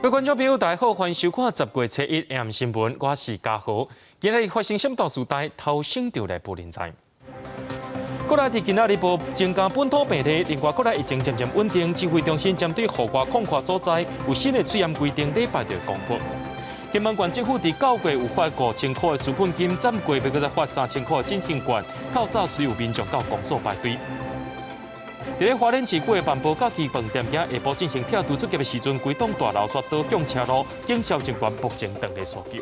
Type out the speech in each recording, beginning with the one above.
各位觀眾朋友，大家好，歡迎收看10月初一 AM 新聞，我是嘉豪。今日發生什麼大事代，頭先就來報恁知。國內佇今仔日無增加本土病例，另外國內疫情漸漸穩定，指揮中心針對戶外空曠所在有新的喙罨規定，禮拜就公布。金門縣政府佇9月有發5000箍的紓困金，暫過欲閣再發3000箍的振興券，較早雖有民眾到公所排隊。佇咧花蓮市區的萬寶假期飯店，今下晡進行拆除作業的時陣，規棟大樓煞倒向車路，警消人員目前正咧搜救。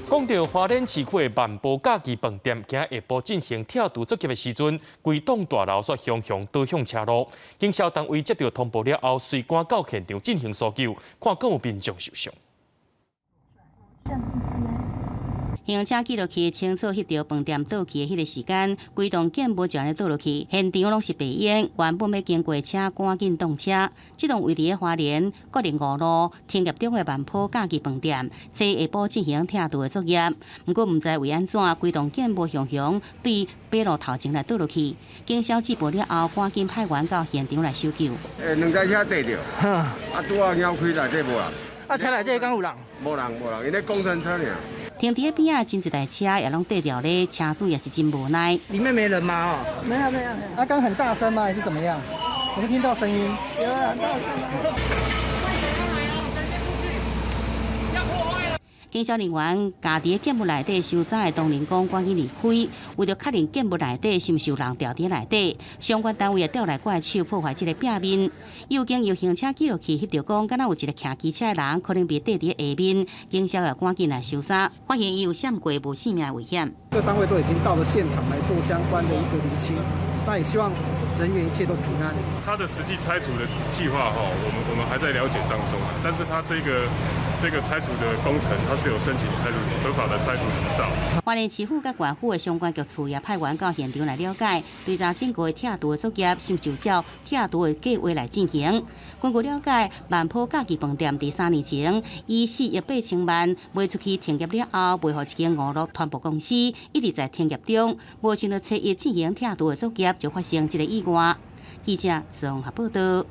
講到花蓮市區的萬寶假期飯店，今下晡進行拆除作業的時陣，規棟大樓煞雄雄倒向車路，警消單位接到通報了後，隨趕到現場進行搜救，看敢有民眾受傷。行車記錄器清楚翕著飯店倒去的彼个時間，規棟建物就按呢倒落去，現場攏是白煙。原本欲經過車，趕緊擋車。這棟位佇咧花蓮國寧五路停業中的萬寶假期飯店，昨下晡進行拆除的作業。毋過毋知為按怎，規棟建物雄雄對馬路頭前來倒落去。警消接報了後，趕緊派員到現場來搜救。欸，兩台車硩著，啊，拄好拗開內底無人。啊，車內底敢有人？無人，無人，𪜶咧工程車爾。停佇咧邊仔真濟台車也攏硩著咧，車主也是真無奈。裡面沒人嗎？哦，沒有沒有。啊，剛很大聲嗎？還是怎麼樣？有沒有聽到聲音？有啊，很大聲。警消人員共佇咧建物內底搜查的當人講，趕緊離開，為著確認建物內底是毋是有人牢佇內底，相關單位也調來怪手破壞這个壁面。又經由行車記錄器翕著講，敢若有一个騎機車的人可能被硩佇下面，警消也趕緊來搜查，發現伊有閃過無性命危險。各單位都已經到了現場來做相關的一個釐清，那也希望人員一切都平安。他的實際拆除的計劃哈，我們還在了解當中，但是他這個拆除的工程，它是有申請拆除合法的拆除執照。花蓮市府佮縣府的相關局處也派員到現場來了解，對查整個的拆除的作業是毋是照拆除的計劃來進行。根據了解，萬寶假期飯店佇3年前以4億8千萬賣出去停業了後，賣予一間娛樂傳播公司，一直在停業中。無想到初一進行拆除的作業，就發生這个意外。記者綜合報道。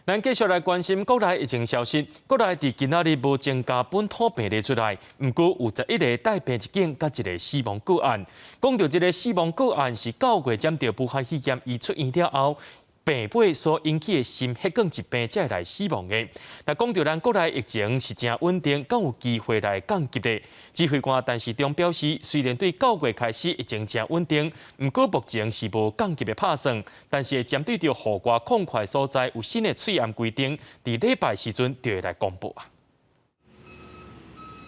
咱繼續來關心國內疫情消息。國內佇今仔日無增加本土病例出來，毋過有11個帶病入境，佮一个死亡個案。講到這个死亡個案是9月染著武漢肺炎，伊出院了後，病尾所引起的心血管疾病才會來死亡的。那講到咱國內疫情是誠穩定，敢有機會來降級的？指揮官陳時中表示，雖然對9月開始疫情誠穩定，毋過目前是無降級的拍算，但是會針對著戶外空曠所在有新的喙罨規定，佇禮拜時陣就會來公布啊。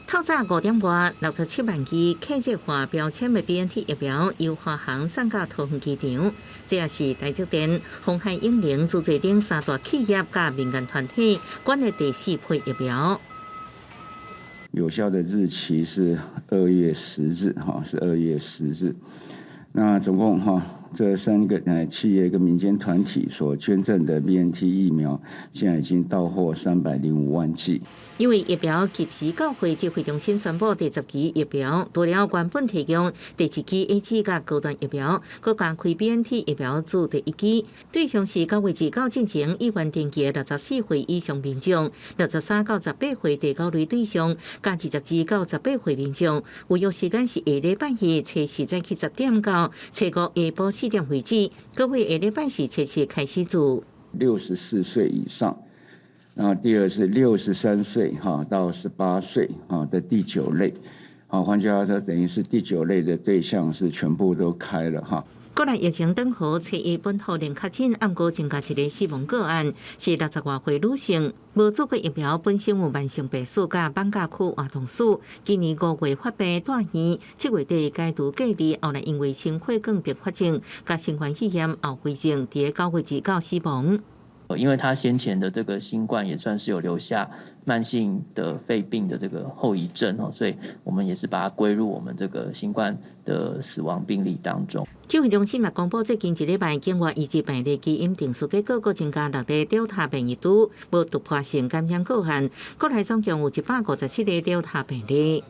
透早5點外，67萬劑客製化標籤的 BNT 疫苗由華航送到桃園機場。這也是台積電、鴻海永寧、自濟等三大企業佮民間團體捐的第四批疫苗。有效的日期是2月10日，哈，是二月十日。那總共哈，這三個企業跟民間團體所捐贈的 BNT 疫苗，現在已經到貨305萬劑。因為疫苗及時到貨，指揮中心宣布第十期疫苗除了原本提供第二劑 AZ 佮高端疫苗，閣加開 BNT 疫苗做第一劑，對象是9月2號進前意願登記的64歲以上民眾，63到18歲第九類對象，佮22到18歲民眾。預約時間是下禮拜二初四早起10點到初五下晡4點為止，各位下禮拜四初七開始做。 64歲以上。然後第二是63歲哈到18歲哈的第九類，好，換句話說，等於是第九類的對象是全部都開了哈。國內疫情轉好，初一本土零確診，毋過增加一个死亡個案，是60外歲女性，無注過疫苗，本身有慢性病史佮艋舺區活動史，今年5月發病蹛院，7月底解除隔離，後來因為心血管併發症佮新冠肺炎後遺症，佇9月29死亡。因為他先前的這個新冠也算是有留下慢性的肺病的這個後遺症哦，所以我們也是把它歸入我們這個新冠的死亡病例當中。指揮中心嘛公布最近一禮拜境外移入病例基因定序結果，閣增加六例 Delta 變異株，無突破性感染個案。國內總共有157例 Delta 病例。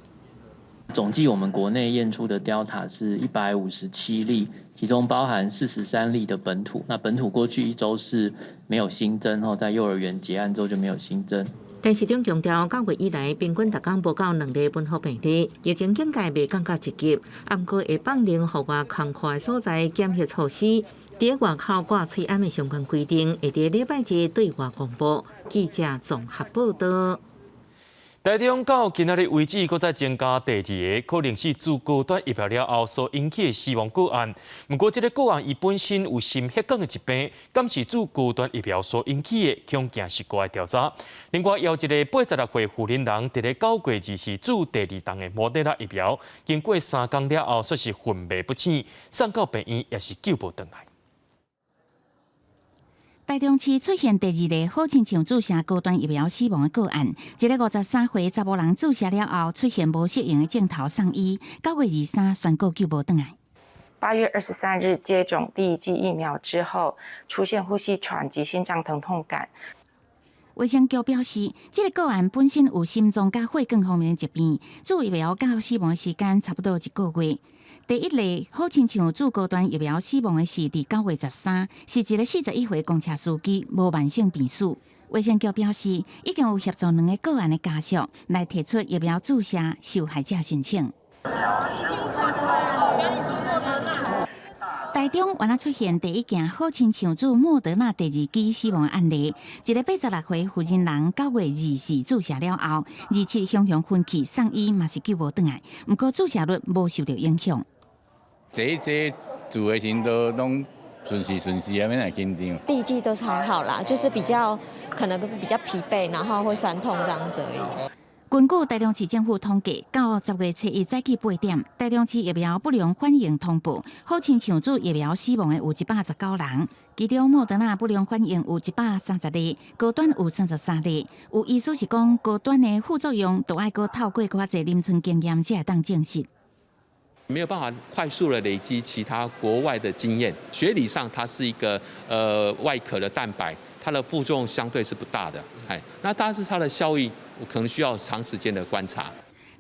總計我們國內驗出的 Delta 是157例，其中包含43例的本土。那本土過去一周是沒有新增，後在幼兒園結案之後就沒有新增。陳時中強調，9月以來平均逐工無到兩例本土病例，疫情警戒未降到一級，毋過會放任戶外空曠的所在檢疫措施，佇外口掛喙罨的相關規定，會佇禮拜日對外公布。記者綜合報道。台中到今仔日為止，閣再增加第二个可能是注高端疫苗了後所引起的死亡個案。毋過，這个個案伊本身有心血管的疾病，敢是注高端疫苗所引起的，恐驚是閣愛調查。另外，有一个86歲婦人人，佇咧9月24注第二筒的莫德納疫苗，經過3工了後，煞是昏迷不醒，送到病院也是救無轉來。台中市出現第二例好親像注射高端疫苗死亡的個案，一个53歲查某人注射了後出現無適應的症頭送醫，9月23宣告救無轉來。 8月23日接種第一劑疫苗之後，出現呼吸喘及心臟疼痛感。衛生局表示，這个個案本身有心臟佮血管方面的疾病，注疫苗到死亡的時間差不多一個月。第一例好親像注高端疫苗死亡的是佇9月13，是一个41歲公車司機，無慢性病史。衛生局表示，已經有協助兩个個案的家屬來提出疫苗注射受害者申請。台中原來出現第一件好親像注莫德納第二劑死亡案例，一个86歲婦人人9月24注射了後，27雄雄昏去送醫嘛是救無轉來，毋過注射率無受著影響。這這注的時都攏順勢順勢啊，免來緊張。第一劑都是還好啦，就是比較可能比較疲憊，然後會痠痛這樣子而已。根據台中市政府統計，到10月初一早起8點，台中市疫苗不良反應通報，好親像注疫苗死亡的有119人，其中莫德納不良反應有130例，高端有33例。有醫師是講，高端的副作用都愛閣透過閣較濟臨床經驗才會當證實。沒有辦法快速的累積其他國外的經驗，學理上它是一個外殼的蛋白，它的副作用相對是不大的，哎，那但是它的效益可能需要長時間的觀察。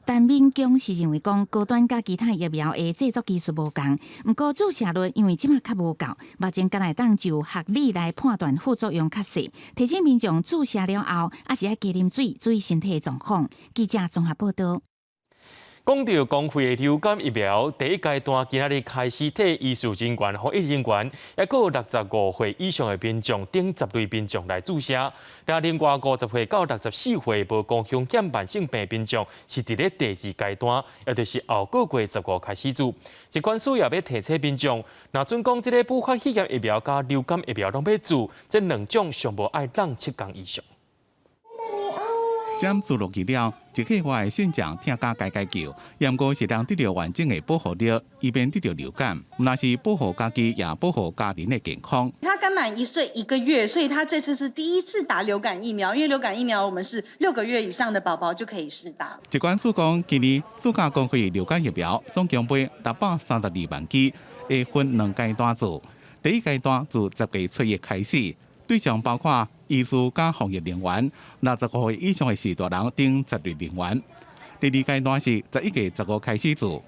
陳敏強是認為講高端佮其他疫苗的製作技術無仝，毋過注射率因為這馬較無夠，目前敢若會當就學理來判斷副作用較細，提醒民眾注射了後，猶是愛加啉水，注意身體的狀況。記者綜合報道。講著公費的流感疫苗，第一階段今仔日開始替醫事人員、防疫人員，抑閣有65歲以上的民眾等十類民眾來注射。那另外50歲到64歲無高風險慢性病民眾，是佇咧第二階段，也就是後個月15開始注。疾管署也欲提醒民眾，若準講這个武漢肺炎疫苗佮流感疫苗攏欲注，這兩種上無愛摃7工以上。針注落去了，一個月的腎臟疼甲該該叫，毋過是人得著完整的保護力，以免得著流感。毋但是保護家己，也保護家人的健康。他剛滿1歲1個月，所以他這次是第一次打流感疫苗。因為流感疫苗我們是6個月以上的寶寶就可以試打。疾管署講，今年暑假公費流感疫苗總共買632萬劑，會分兩階段注。第一階段自10月初一開始，對象包括醫師佮防疫人員、65歲以上的序大人等十類人員。第二階段是11月15開始注。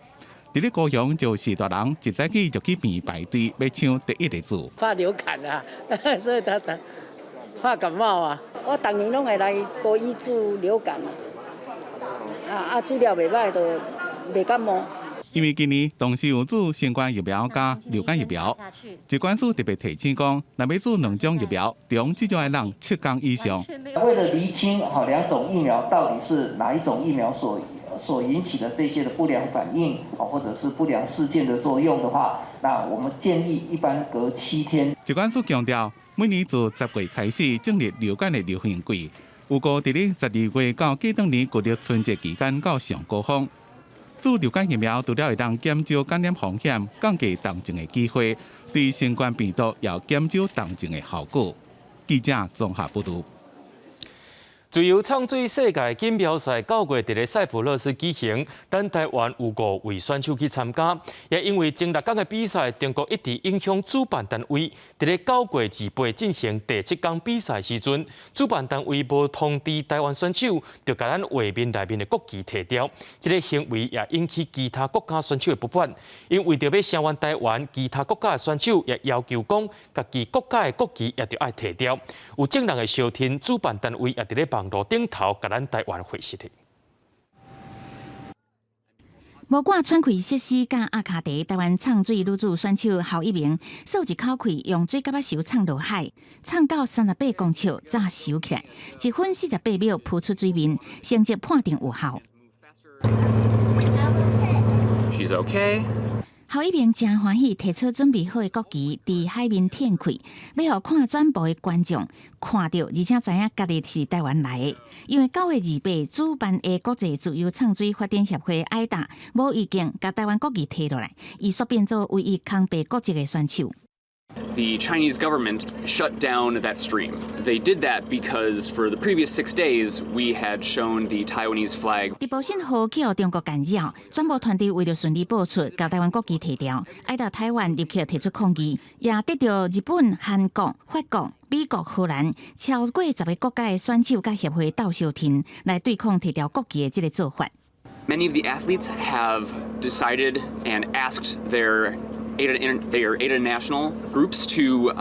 佇咧高雄就序大人一早起就去病院排隊，欲搶第一个注。怕流感啊，所以他怕感冒啊。我逐年攏會來高醫注流感啊，啊啊注了袂䆀，就袂感冒。因為今年同時有注新冠疫苗佮流感疫苗，疾管署特別提醒講，若欲注兩種疫苗，中至少愛摃7工以上。為了釐清哈兩種疫苗到底是哪一種疫苗所引起的這些的不良反應啊，或者是不良事件的作用的話，那我們建議一般隔7天。疾管署強調，每年自10月開始進入流感的流行季，預估佇咧12月到過當年國曆春節期間到上高峰。注流感疫苗除了會當減少感染風險、降低重症的機會，對新冠病毒也有減少重症的效果。記者綜合報導。自由泅水世界錦標賽9月佇咧塞浦路斯舉行，咱台灣有五位選手去參加。也因為前6工的比賽，中國一直影響主辦單位。佇咧9月28進行第七工比賽時陣，主辦單位無通知台灣選手，就共咱畫面內面的國旗提掉。這个行為也引起其他國家選手的不滿。𪜶為著欲聲援台灣，其他國家的選手也要求講，家己國家的國旗也著愛提掉。有眾人的相挺，主辦單位也佇咧網路頂頭共咱台灣回實的。無掛喘氣設施佮鴨跤蹄，台灣泅水女子選手侯一鳴，嗽一口氣，用水蛤仔泅泅落海，泅到38公尺才收起來，1分48秒浮出水面，成績判定有效。 She's okay. 侯一鳴誠歡喜，提出準備好的國旗，佇海面展開，欲予看轉播的觀眾看著，而且知影家己是台灣來的。因為9月28主辦的國際自由泅水發展協會 AIDA 無意見，共台灣國旗提落來，伊煞變做唯一空白國籍的選手。 The Chinese government shut down that stream. They did that because for the previous 6 days we had shown the Taiwanese flag. 直播信號去予中國干擾，轉播團隊為著順利播出，共台灣國旗提掉，AIDA 台灣立刻提出抗議，也得著日本、韓國、法國、美國、荷蘭超過10个國家的選手佮協會鬥相挺，來對抗提掉國旗的這个做法。 Many of the athletes have decided and asked their AIDA national groups to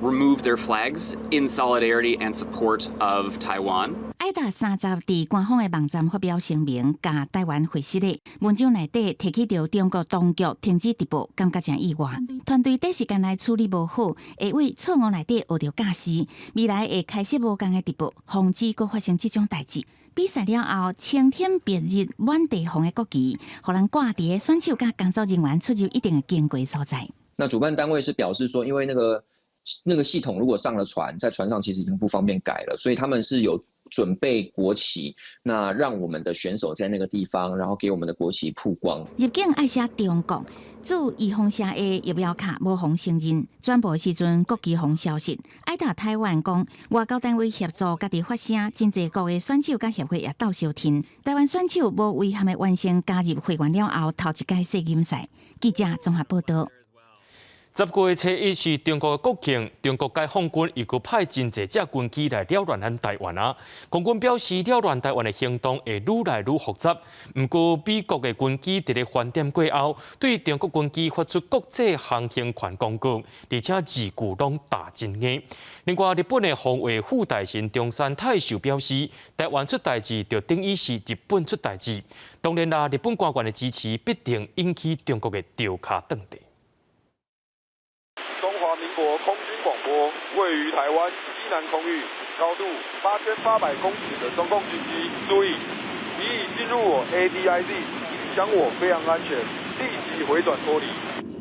remove their flags in solidarity and support of Taiwan. AIDA 30佇官方的網站發表聲明，共台灣回實的文章內底提起著中國當局停止直播，感覺誠意外。團隊短時間內處理無好，會為錯誤內底學著教訓，未來會開設無仝的直播，防止閣發生這種代誌。比賽了後，青天白日滿地紅的國旗，予人掛佇咧選手佮工作人員出入一定會經過所在。那主辦單位是表示說，因為那個系統如果上了船，在船上其實已經不方便改了，所以他們是有準備國旗，那讓我們的選手在那個地方，然後給我們的國旗曝光。入境愛寫中國，注預防射的疫苗卡無予承認，轉播時陣國旗予消失。AIDA 台灣講，外交單位協助家己發聲，真濟國的選手佮協會也鬥相挺。台灣選手無遺憾的完成加入會員了後，頭一屆世錦賽。記者綜合報道。10月初一是中國的國慶，中國解放軍又閣派真濟隻軍機來擾亂咱台灣啊！空軍表示，擾亂台灣的行動會愈來愈複雜。毋過，美國的軍機佇咧翻點過後，對中國軍機發出國際航行權公告，而且字句攏打真硬。另外，日本的防衛副大臣中山泰秀表示，台灣出代誌就等於是日本出代誌。當然啦，日本官員的支持必定引起中國的著跤頓地。中華民國空軍廣播，位於台灣西南空域，高度8800公尺的中共軍機，注意，你已進入我 ADIZ，影響我飛航安全，立即回轉脫離。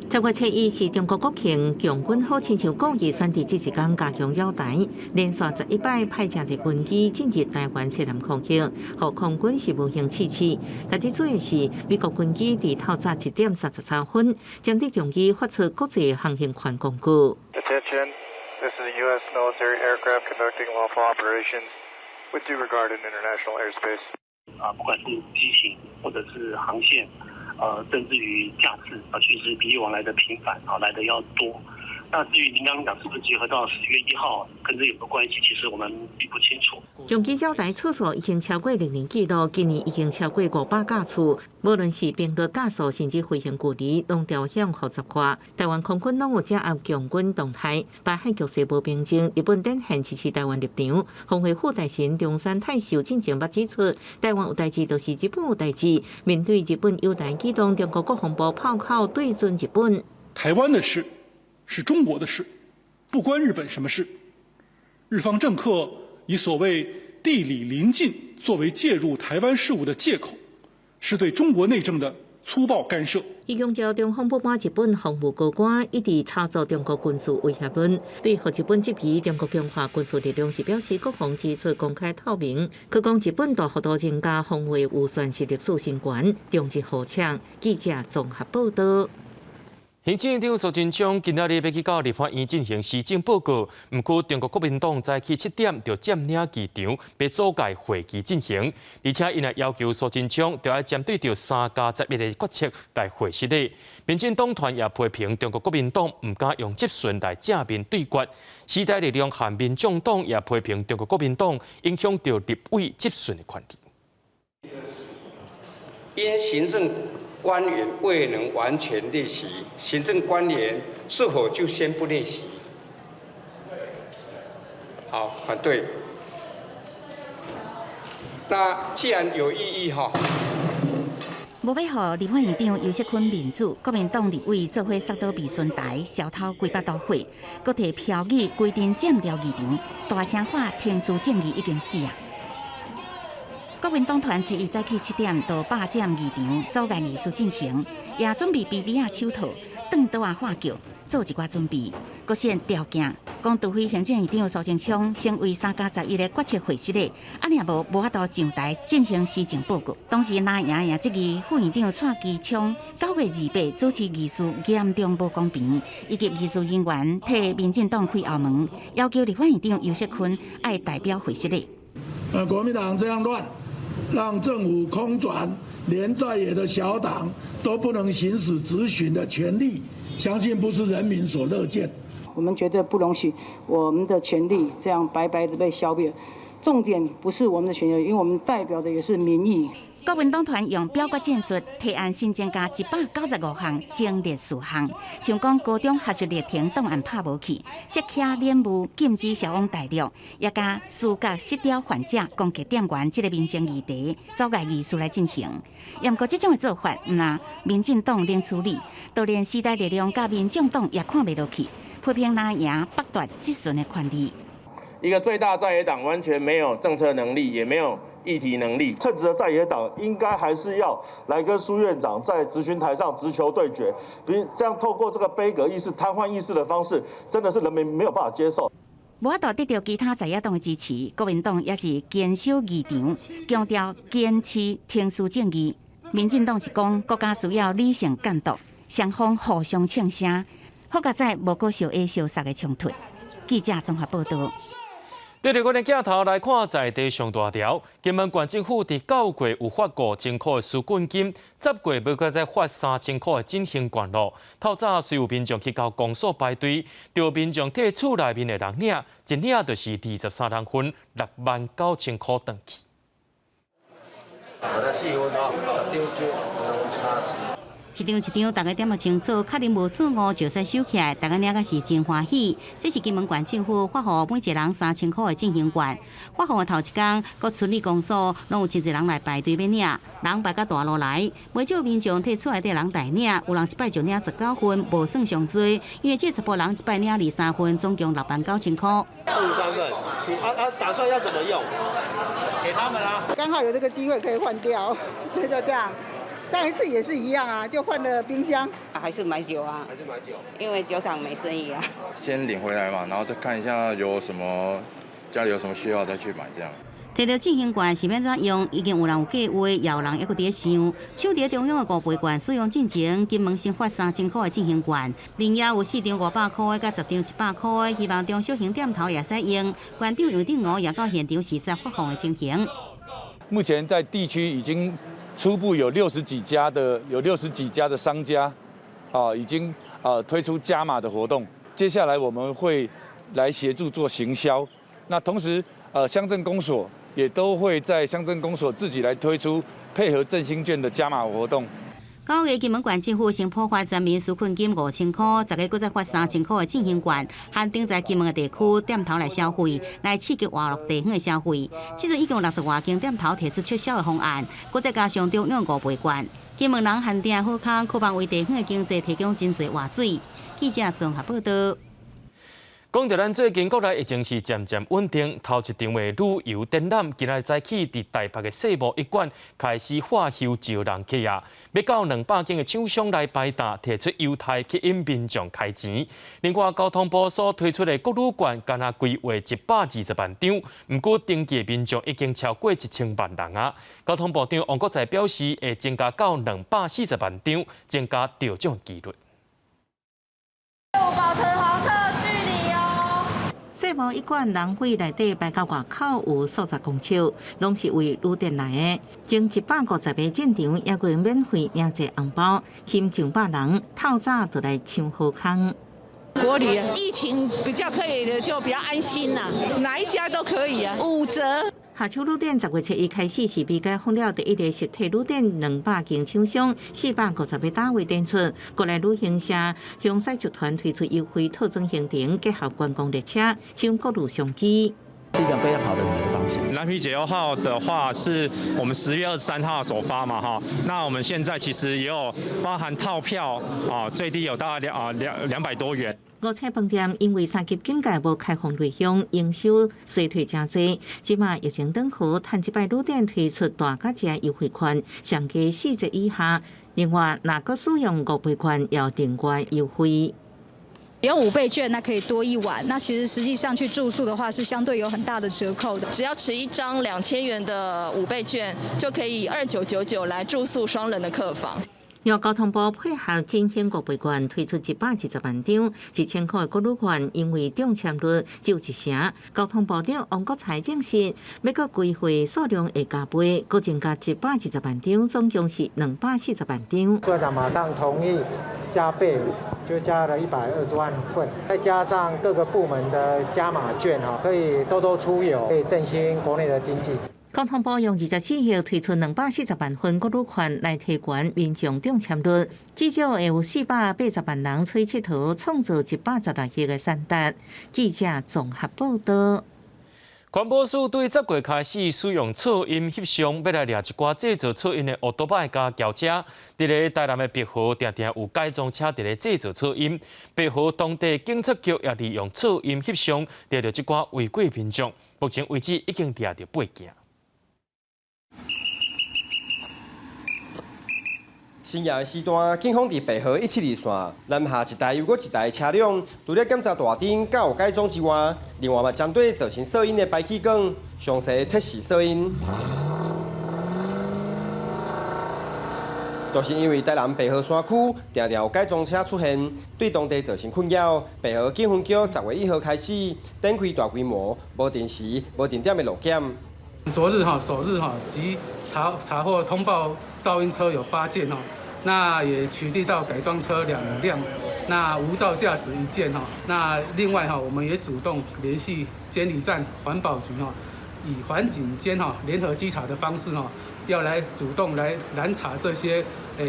10月初一是中國國慶，共軍好親像故意選佇這一工加強擾台，連續11擺派誠濟軍機進入台灣西南空域，予空軍是無形刺刺。但最主要是美國軍機佇透早1點33分，針對共機發出國際航行權公告。 Attention, this is a U.S. military aircraft conducting lawful operations with due regard in international airspace. 啊，不管是機型或者是航線。甚至於架次啊，確實比以往來的頻繁啊，來的要多。那至於您剛剛講是不是結合到10月1號，跟這有沒有關係？其實我們並不清楚。共機擾台次數已經超過歷年紀錄，今年已經超過500架次。無論是頻率、架數，甚至飛行距離，攏調向複雜化。台灣空軍攏有掌握共軍動態，台海局勢無平靜。日本展現支持台灣立場，防衛副大臣中山泰秀進前捌指出，台灣有代誌就是日本有代誌。面對日本友台舉動，中國國防部炮口對準日本。台灣的事是中國的事，不關日本什麼事。日方政客以所謂地理鄰近作為介入台灣事務的借口，是對中國內政的粗暴干涉。伊強調，中方不滿日本防務高官一直炒作中國軍事威脅論，對予日本質疑中國強化軍事力量時表示，國防支出公開透明。閣講日本大幅度增加防衛預算是歷史新高，中日互搶。記者綜合報道。行政院長蘇貞昌今仔日欲去到立法院進行施政報告，毋過中國國民黨早起7點就佔領議場，欲阻礙會議進行，而且𪜶也要求蘇貞昌著愛針對著3加11的決策來回釋理。民進黨團也批評中國國民黨毋敢用質詢來正面對決，時代力量和民眾黨也批評中國國民黨影響著立委質詢的權利。因行政官員未能完全列席，行政官員是否就先不列席？好，反對。那既然有異議，哈。無欲予立法院長游錫堃面子，國民黨立委做伙殺到備詢台，燒頭規腹肚火，閣提標語規陣佔掉議場，大聲喊程序正義已經死啊！國民黨團初一早起7點就霸佔議場，阻礙議事進行，也準備杯杯仔手套、斷刀仔喊叫，做一寡準備。閣設條件，講除非行政院長蘇貞昌先為3加11的決策回釋咧，按呢無無法度上台進行施政報告。當時藍營也質疑副院長蔡其昌9月28主持議事嚴重無公平，以及議事人員替民進黨開後門，要求立法院長游錫堃愛代表回釋咧。國民黨這樣亂，讓政府空轉，連在野的小黨都不能行使質詢的權利，相信不是人民所樂見。我們絕對不容許我們的權利這樣白白的被消滅。重點不是我們的權利，因為我們代表的也是民意。國民黨團用表決戰術提案新增加195項增列事項，像講高中學習歷程檔案拍無去，設卡免務禁止銷往大陸，也共思覺失調患者攻擊店員這个民生議題，阻礙議事來進行。毋過這種的做法，毋但民進黨冷處理，就連時代力量佮民眾黨也看袂落去，批評藍營剝奪質詢的權利。一個最大在野黨完全沒有政策能力，也沒有議題能力。稱職的在野黨應該還是要來跟蘇院長在質詢台上直球對決，比這樣透過這個杯葛議事、癱瘓議事的方式，真的是人民沒有辦法接受。無法度得到其他在野黨的支持，國民黨也是堅守議場，強調堅持程序正義。民進黨是講國家需要理性監督，雙方互相嗆聲，好佳哉無閣相下相殺的衝突。記者綜合報道。對著阮的鏡頭來看，在地上大條，金門縣政府佇9月有發5000塊的紓困金，10月欲閣再發3000塊的振興券囉。透早雖有民眾去到公所排隊，著民眾替厝內面的人領，一領就是23人份，69,000塊轉去。四份哦，10張三十。一張一張，逐家點仔清楚，確認無錯誤就使收起來，逐家領甲是真歡喜。這是金門縣政府發予每一個人3000塊的振興券。發放的頭一工，各村里公所攏有真濟人來排隊欲領，人排甲大路來。袂少民眾替厝內底人代領，有人一擺就領19份，無算上濟，因為這查埔人一擺領23份，總共69,000塊。 23份，啊啊，打算要怎麼用？給他們啊。剛好有這個機會可以換掉，所以就這樣。上一次也是一樣啊，就換了冰箱。還是買酒啊？還是買酒？因為酒廠沒生意啊。先領回來嘛，然後再看一下有什麼家裡有什麼需要再去買這樣。提著振興券是欲按怎用，已經有人有計劃，也有人猶閣佇咧想。搶佇中央的五倍券使用進前，金門先發3000塊的振興券，另外有四張500塊的，佮10張100塊的，希望中小型店頭也使用。縣長楊振武也到現場視察發放的情形。目前在地區已經初步有六十幾家的商家，啊，已經推出加碼的活動。接下來我們會來協助做行銷。那同時，鄉鎮公所也都會在鄉鎮公所自己來推出配合振興券的加碼活動。9月金門縣政府先普發全民紓困金5000塊，10月閣再發3000塊的振興券，限定在金門的地區店頭來消費，來刺激活絡地方的消費。這陣已經有60外間店頭提出促銷的方案，閣再加上中央五倍券，金門人限定好康，渴望為地方的經濟提供真濟活水。記者綜合報道。講著咱最近國內疫情是漸漸穩定，頭一場的旅遊展覽，今仔日早起佇台北的世貿一館開始發睺招人客啊，欲到200間的廠商來擺檔，提出優待吸引民眾開錢。另外，交通部所推出的國旅券，敢若規劃120萬張，毋過登記的民眾已經超過1000萬人啊。交通部長王國材表示，會增加到240萬張，增加中獎幾率。保持黃色距離哦。世貿一館人會內底排到外口有數十公尺，攏是為旅店來的。前150个進場，猶閣免費領一個紅包，吸上百人，透早就來搶好康。國旅啊，疫情比較可以的就比較安心啦，哪一家都可以啊，5折。夏秋旅店10月7日開始是被解封了第一个實體旅店200間廠商，450个單位展出。國內旅行社香西集團推出優惠套裝行程，結合觀光列車，搶國旅商機。是一個非常好的旅遊方式。藍皮解憂號的話，是我們10月23號首發嘛，哈。那我們現在其實也有包含套票啊，最低有大概200多元。五彩飯店因為三級警戒無開放內用，營收衰退誠濟。這馬疫情轉好，趁這擺旅店推出大價錢優惠券，上加4折以下。另外，若閣使用五倍券，有另外優惠。用五倍券，那可以多一晚。那其實實際上去住宿的話，是相對有很大的折扣的。只要持一張2000元的五倍券，就可以以2999來住宿雙人的客房。由交通部配合振興五倍券推出120萬張，1000塊的國旅券，因為中籤率只有一成。交通部長王國材證實，欲閣規劃數量會加倍，閣增加120萬張，總共是240萬張。處長馬上同意加倍，就加了120萬份，再加上各個部門的加碼券，可以多多出遊，可以振興國內的經濟。交通部用24號推出240萬份國旅券來提懸民眾中籤率，至少會有480萬人出𨑨迌，創造116億的產值。記者綜合報道。環保署對十月開始使用噪音翕相，欲來掠一寡製造噪音的烏多擺佮轎車。佇咧台南的白河，定定有改裝車佇咧製造噪音。白河當地警察局也利用噪音翕相掠著這寡違規民眾。目前為止已經掠著八件。深夜的時段，警方佇白河172線攔下一台又閣一台車輛，除了檢查大燈敢有改裝之外，另外嘛針對造成噪音的排氣管，詳細測試噪音。就是因為台南白河山區定定有改裝車出現，對當地造成困擾。白河警分局10月1號開始展開大規模、無定時、無定點的路檢。昨日哈首日哈即查獲通報噪音車有8件哦，那也取締到改裝車2輛，那無照駕駛1件哈。那另外哈，我們也主動聯繫監理站、環保局哈，以環警監哈聯合稽查的方式哈，要來主動來攔查這些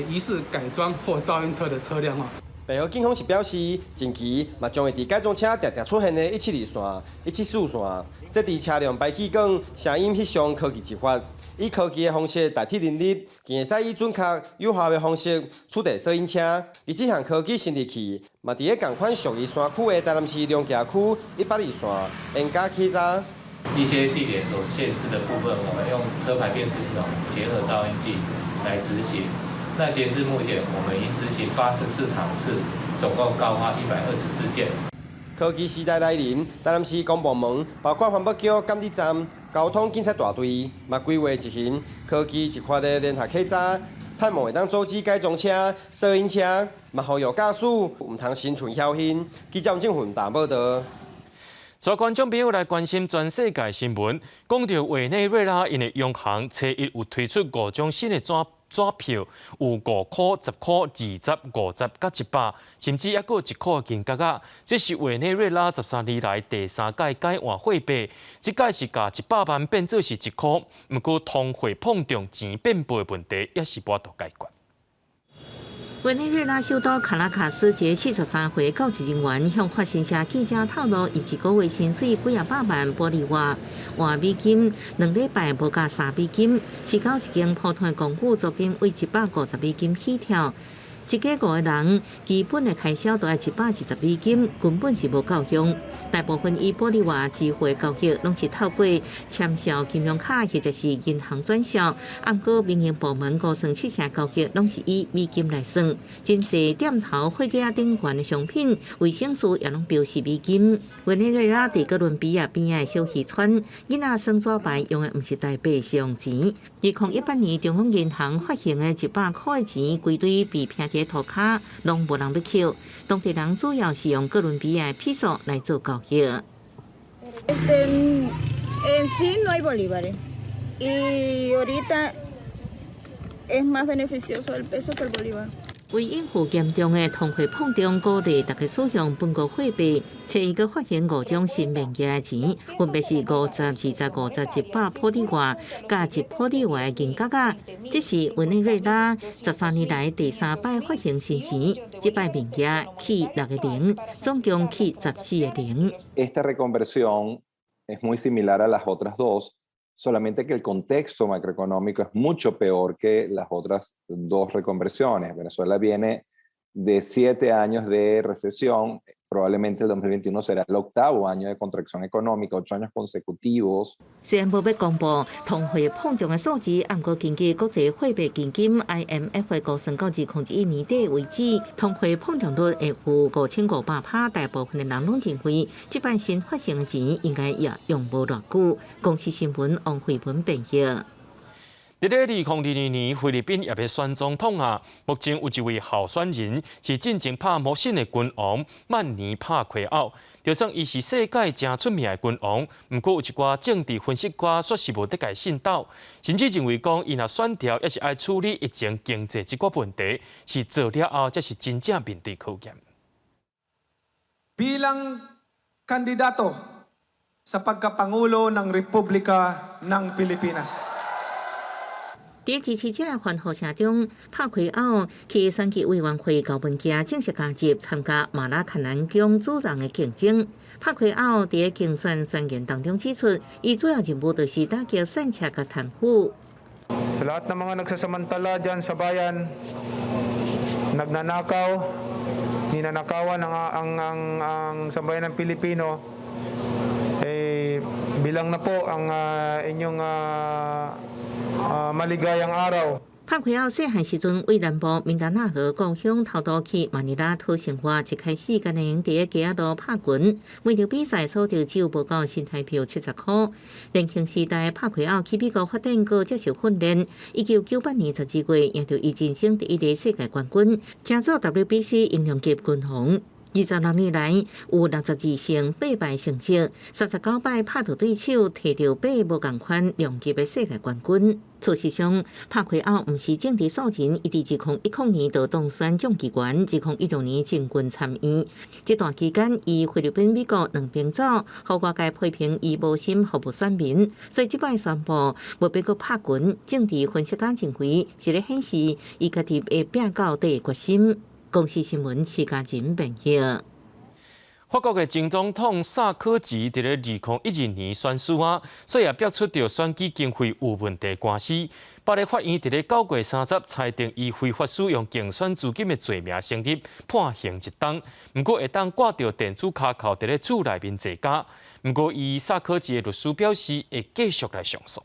疑似改裝或噪音車的車輛哈。白河警方是表示，近期嘛將會佇改裝車定定出現的172線、174線設置車輛排氣管聲音翕相科技執法，以科技的方式代替人力，更會使以準確有效的方式取締噪音車。而這項科技新入去，嘛佇咧仝款屬於山區的台南市龍崎區182線沿街起閘。一些地點所限制的部分，我們用車牌辨識系統結合噪音計來執行。那截至目前，我們已執行84場次，總共告發124件。科技時代來臨，台南市公部門包括環保局監理站、交通警察大隊，嘛規劃執行科技執法的聯合稽查，盼望會當阻止改裝車、噪音車，嘛呼籲駕駛毋通心存僥倖。記者鄭雲達報道。所以觀眾朋友來關心全世界新聞，講著委內瑞拉𪜶的央行初一有推出五張新的紙票，有5塊、10塊、20、50佮100，甚至猶閣有1塊金角仔。這是委內瑞拉13年來第三擺改換貨幣，這擺是共100萬變做是1塊。毋過通貨膨脹、錢變薄的問題，猶是無法度解決。委內瑞拉首都卡拉卡斯一个43歲教職人員向法新社記者透露，伊一個月薪水幾仔百萬玻利瓦，換美金2禮拜無夠3美金，市郊一間普通的公寓租金為150美金起跳。一家五個人基本的開銷都愛120美金，根本是無夠用。大部分以玻利瓦支付的交易，攏是透過簽銷金融卡或者是銀行轉賬。毋過民營部門5成7成交易攏是以美金來算。真濟店頭貨架頂懸的商品，衛生署也攏標示美金。委內瑞拉佇哥倫比亞邊仔的小漁村，囡仔耍紙牌用的毋是台幣，是用錢。2018年中央銀行發行的100塊錢，規堆被拼佇塗跤，攏無人欲抾。當地人主要是用哥倫比亞披索來做交易。 En sí no hay bolívares y ahorita es más beneficioso el peso que el bolívar. 為應付嚴重的通貨膨脹，鼓勵大家使用本國貨幣，這一個發行五種新面額的錢，分別是50、20、50、100玻利瓦佮1玻利瓦的銀角仔。這是委內瑞拉13年來第三擺發行新錢，這擺面額去六個零，總共去14個零。 Esta reconversión es muy similar a las otras dos, solamente que el contexto macroeconómico es mucho peor que las otras dos reconversiones. Venezuela viene de 7 años de recesión, probablemente el 2021 será el octavo año de contracción económica, 8 años consecutivos. 雖然無欲公布通貨膨脹的數字，毋過根據國際貨幣基金 IMF 的估算，到2021年底為止，通貨膨脹率會有5500%。大部分的人攏認為，這擺新發行的錢應該也用無偌久。公視新聞王慧文編譯。佇咧2022年，菲律賓也欲選總統啊。目前有一位候選人是進前拍魔神的拳王曼尼帕奎奧，就算伊是世界誠出名的拳王，毋過有一寡政治分析家煞是無得共信鬥，甚至認為講伊若選著，也是愛處理疫情、經濟這寡問題，是做了後才是真正面對考驗。 Bilang kandidato sa pagkapangulo ng Republika ng Pilipinas. 佇支持者的歡呼聲中，帕奎奧去選舉委員會交文件，正式加入參加馬拉坎南宮主人的競爭。帕奎奧佇競選宣言當中指出，伊主要任務就是打擊散赤佮貪腐。 Sa lahat ng mga nagsasamantala dyan sa bayan, nagnanakaw, ninanakawan ang sambayanang Pilipino, eh, bilang na po ang inyong maligayang araw. 帕奎奧細漢時陣，為南部明達納河故鄉偷渡去馬尼拉討生活，一開始敢若會佇街仔路拍拳，每場比賽所得只有無夠新台票70箍。年輕時代，帕奎奧去美國發展閣接受訓練。1998年12月，贏著伊人生第一個世界冠軍，成做 WBC 蠅量級拳王。26年來，有62勝8敗成績，39擺拍著對手，摕著八個無仝款量級的世界冠軍。事實上，帕奎奧毋是政治素人，伊佇2010年就當選眾議員，2016年進軍參院。這段期間，伊菲律賓、美國兩邊走，予外界批評伊無心服務選民，所以這擺宣布無欲閣拍拳。政治分析家認為，是咧顯示伊家己會拼到底的決心。公視新聞徐嘉仁編譯。法國的前總統薩科齊佇咧2012年選輸啊，所以也爆出著選舉經費有問題官司。巴黎法院佇咧9月30裁定伊非法使用競選資金的罪名成立，判刑一冬。毋過會當掛著電子跤銬佇咧厝內面坐監。毋過伊薩科齊的律師表示會繼續來上訴。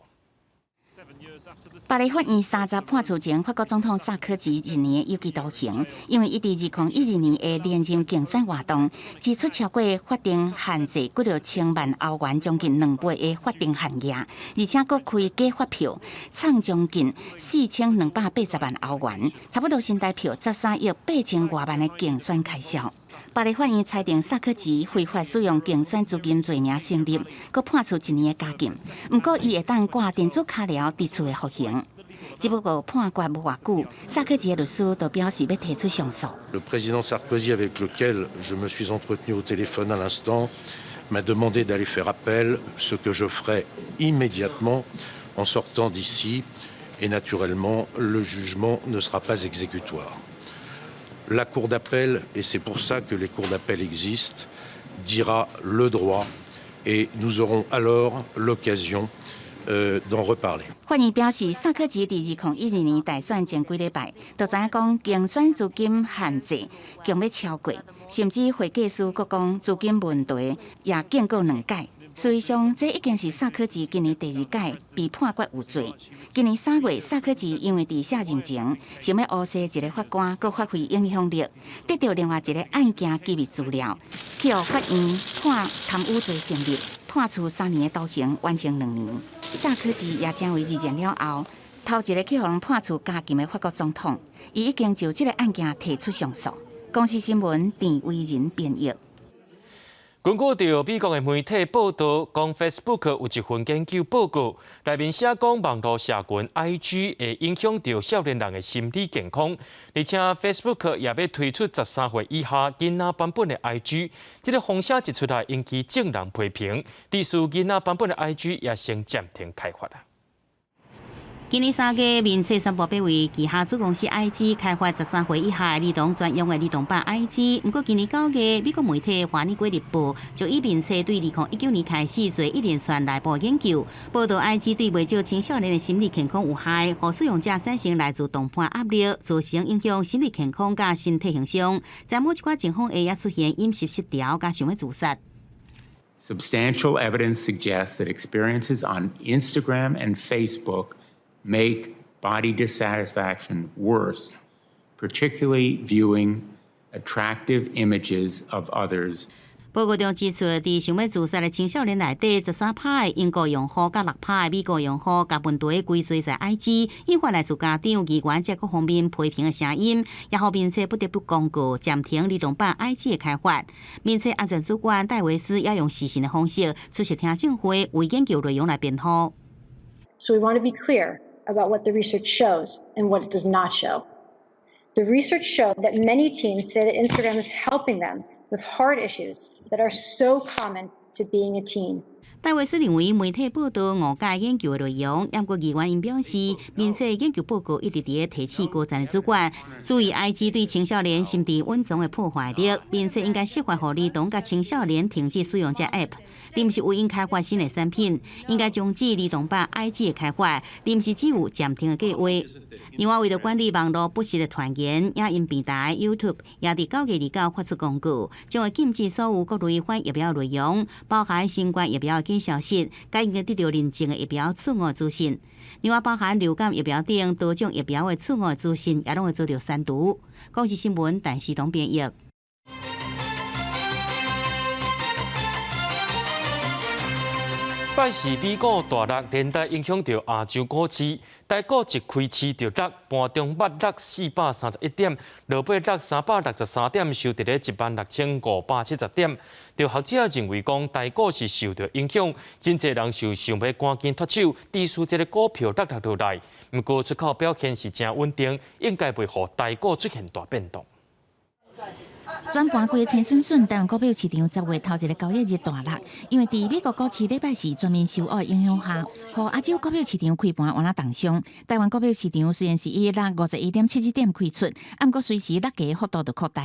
巴黎法院30判處前，法國總統薩科齊1年有期徒刑，因為伊佇2012年的連任競選活動，支出超過法定限制，幾若千萬歐元，將近2倍的法定限額，而且閣開假發票，藏將近4280萬歐元，差不多新台票13億8千外萬的競選開銷。巴黎法院裁定薩科齊非法使用競選資金罪名成立，閣判處一年的監禁。毋過伊會當掛電子跤鐐佇厝的服刑。只不過判決無偌久，薩科齊的律師就表示欲提出上訴。 Le président Sarkozy, avec lequel je me suis entretenu au téléphone à l'instant, m'a demandé d'aller faire appel, ce que je ferai immédiatement en sortant d'ici. Et naturellement, le jugement ne sera pas exécutoire. La cour d'appel, et c'est pour ça que les cours d'appel existent, dira le droit et nous aurons alors l'occasion d'en reparler. 法院表示，薩科齊佇2012年大選前幾禮拜，就知影講競選資金限制強欲超過，甚至會計師閣講資金問題也警告兩擺。事實上，這已經是薩科齊今年第二擺被判決有罪。今年3月，薩科齊因為佇卸任前想欲烏紗一个法官，閣發揮影響力，得著另外一个案件機密資料，去予法院判貪污罪成立，判處3年的徒刑，緩刑2年。薩科齊也成為二戰了後頭一个去予人判處監禁的法國總統，伊已經就這个案件提出上訴。公視新聞鄭惟仁編譯。根據著美國的媒體報道，講 Facebook 有一份研究報告，內面寫講網路社群 IG 會影響著少年人的心理健康，而且 Facebook 也欲推出13歲以下囡仔版本的 IG。這个風聲一出來，引起眾人批評，致使囡仔版本的 IG 也先暫停開發啦。今年3月，面冊宣布欲為旗下子公司 IG 開發13歲以下兒童專用的兒童版 IG。毋過今年9月，美國媒體《華爾街日報》就以面冊對2019年開始做一連串內部研究，報導 IG 對袂少青少年的心理健康有害，予使用者產生來自同伴壓力，造成影響心理健康佮身體形象。在某一寡情況下，也出現飲食失調佮想欲自殺。 Substantial evidence suggests that experiences on Instagram and Facebook make body dissatisfaction worse, particularly viewing attractive images of others. 報告中指出，佇想欲自殺的青少年內底，13趴的英國用戶佮6趴的美國用戶，共問題歸罪在 IG，引發來自家長、議員這各方面批評的聲音，也予面冊不得不公告暫停兒童版 IG 的開發。面冊安全主管戴維斯也用視訊的方式出席聽證會，為研究內容來辯護。 So we want to be clear about what the research shows and what it does not show. The research showed that many teens say that Instagram is helping them with hard issues that are so common to being a teen. 戴維斯認為媒體報導誤解研究的內容，毋過議員𪜶表示，面冊研究報告一直佇咧提醒高層的主管，注意 IG 對青少年心智穩重的破壞力，面冊應該設法予兒童佮青少年停止使用這 App，而毋是為𪜶開發新的產品，應該終止兒童版 IG 的開發，而毋是只有暫停的計劃。另外，為著管理網路不實的傳言，影音平台 YouTube 也佇9月29發出公告，將會禁止所有各類反疫苗內容，包含新冠疫苗的假消息，佮已經得著認證的疫苗錯誤資訊。另外，包含流感疫苗等多種疫苗的錯誤資訊，也攏會遭著刪除。公視新聞，陳時東編譯。拜四美股大落，連帶影響著亞洲股市。台股一開市就落，盤中捌落431點，落尾落363點，收佇咧16,570點。著學者認為講，台股是受著影響，真濟人就想欲趕緊脫手，致使這个股票落落落來。毋過出口表現是誠穩定，應該袂予台股出現大變動。轉盤規个青筍筍，台灣股票市場10月頭一个交易日大落，因為佇美國股市禮拜四全面受壓影響下，予亞洲股票市場開盤有若重傷。台灣股票市場雖然是以落51.77點開出，毋過隨時落價幅度就擴大。